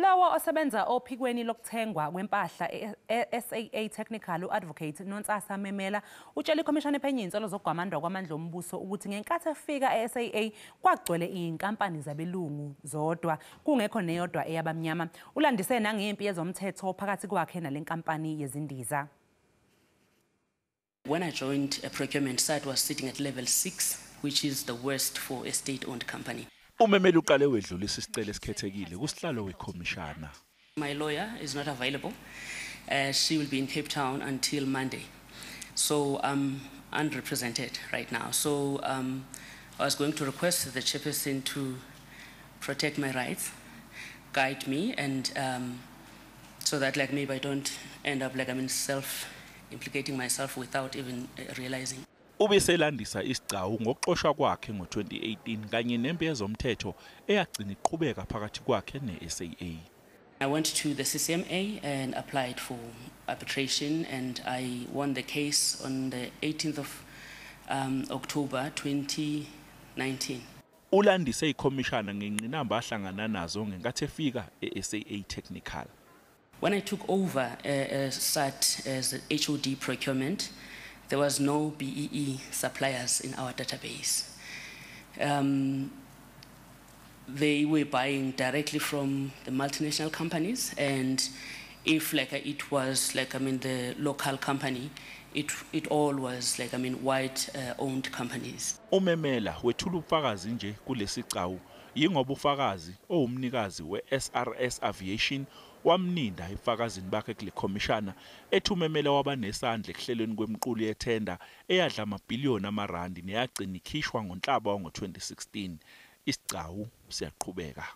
Lowo osebenza ophikweni lokuthengwa kwempahla e-SAA Technical, u-Advocate Nontsasa Memela, utshela ikhomishana ephenya izinsolo zokugwamandwa kwamandla ombuso ukuthi ngenkathi efika e-SAA kwagcwele iy'nkampani zabelungu zodwa, kungekho neyodwa eyabamnyama. Ulandise nangempi yezomthetho phakathi kwakhe nale nkampani yezindiza. When I joined a procurement site was sitting at level 6, which is the worst for a state-owned company. Umemeli uqale wedlulisa isicelo esikhethekile kusihlalo wekhomishana. My lawyer is not available. She will be in Cape Town until Monday. So I'm unrepresented right now. So I was going to request the chairperson to protect my rights, guide me, and so that like maybe I don't end up like I'm in self-implicating myself without even realizing. Ubeselandisa isigcawu ngokuxoshwa kwakhe ngo-2018 kanye nempi yezomthetho eyagcina iqhubeka phakathi kwakhe ne-SAA. I went to the CCMA and applied for arbitration, and I won the case on the 18th of October 2019. Ulandise ikhomishana ngengqinamba ahlangana nazo ngenkathi efika e-SAA Technical. When I took over SAT as the HOD procurement, there was no BEE suppliers in our database. They were buying directly from the multinational companies, and if like it was like I mean the local company, it all was like I mean white owned companies. Umemela wethula ubufakazi nje kulesigcawu yingoba ufakazi owumnikazi we-SRS Aviation wamninda ebufakazini bakhe kule khomishana, ethi umemela waba nesandla ekuhlelweni kwemiqulu yethenda eyadla amabhiliyoni amarandi neyagcina ikhishwa ngoNhlaba wango-2016. Isigcawu siyaqhubeka.